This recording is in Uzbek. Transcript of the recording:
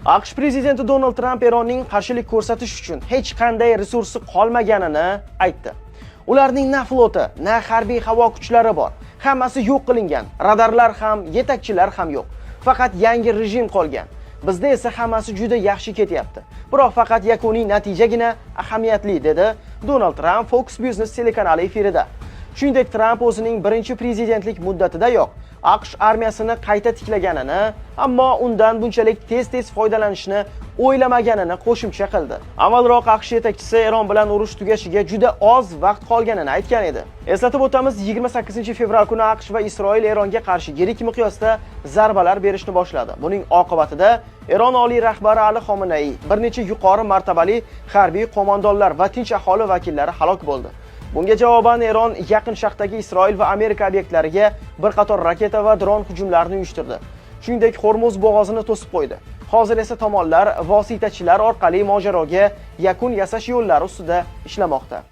AQSh prezidenti Donald Tramp Eronning qarshilik ko'rsatish uchun hech qanday resursi qolmaganini aytdi. Ularning na floti, na harbiy havo kuchlari bor. Hammasi yo'q qilingan. Radarlar ham, yetakchilar ham yo'q. Faqat yangi rejim qolgan. Bizda esa hammasi juda yaxshi ketyapti. Biroq faqat yakuniy natijagina ahamiyatli, dedi Donald Tramp Fox Business telekanali efirida. Shuningdek, Tramp o'zining birinchi prezidentlik muddatidayoq AQSh armiyasini qayta tiklaganini, ammo undan bunchalik tez-tez foydalanishni o'ylamaganini qo'shimcha qildi. Avvalroq AQSh yetakchisi Eron bilan urush tugashiga juda oz vaqt qolganini aytgan edi. Eslatib o'tamiz, 28 fevral kuni AQSh va Isroil Eronga qarshi yirik miqyosda zarbalar berishni boshladi. Buning oqibatida Eron oliy rahbari Ali Xominai, bir necha yuqori martabali harbiy qo'mondonlar va tinch aholi vakillari halok bo'ldi. Bunga javoban Eron Yaqin Sharqdagi Isroil va Amerika obyektlariga bir qator raketa va dron hujumlarini uyushtirdi. Shuningdek, Hormuz bo'g'ozini to'sib qo'ydi. Hozir esa tomonlar vositachilar orqali mojaroga yakun yasash yo'llari ustida ishlamoqda.